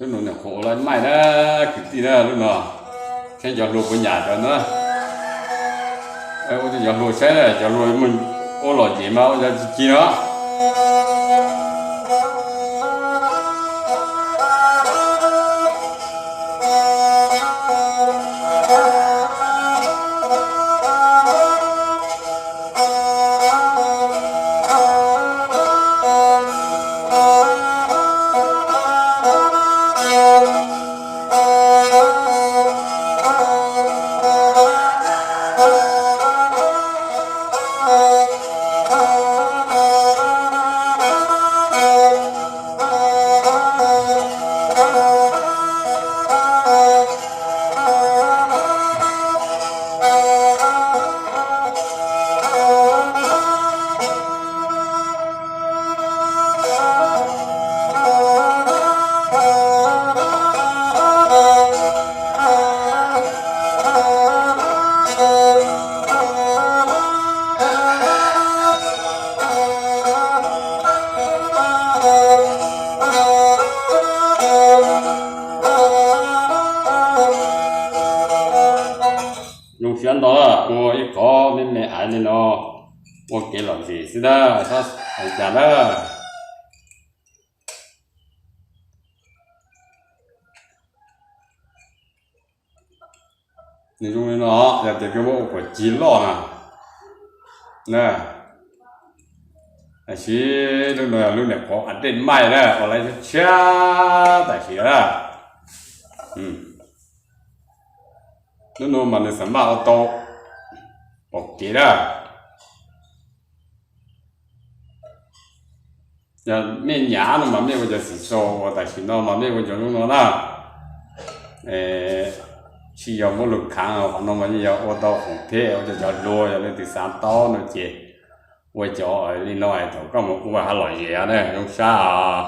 Lub no niam qhuav ua laj maij na, kwv tij na, lub no saib cov hluas puas nyam cov no. Ua cov hluas saib na, cov hluas mus ua lom zem mas ua cov tsis ci no. Zoo siab ntau, ua ib qho me me aiv li no, ua kev lom zem xwb na, txhob hais cas na. Nws zoo li no, yog tias koj muab ua kuam cig loj na, na, tab sis lub no yog lub niam qhuav a dej maij na, ua lawv tshiab tam sim na. Lub no mas nws xam maj ua tau pom kev na. Yog mej nyav no mas mej ua cov xim sau, ua tam sim no mas mej ua cov zoo no na. Tsis yog muab lug khaav, qhov no mas yeej yog ua tau foom theb ua rau cov hluas, yog leej twg xav tau no ces ua cov li no es thaum koj mus ua haj lom zem na, zoo sab os.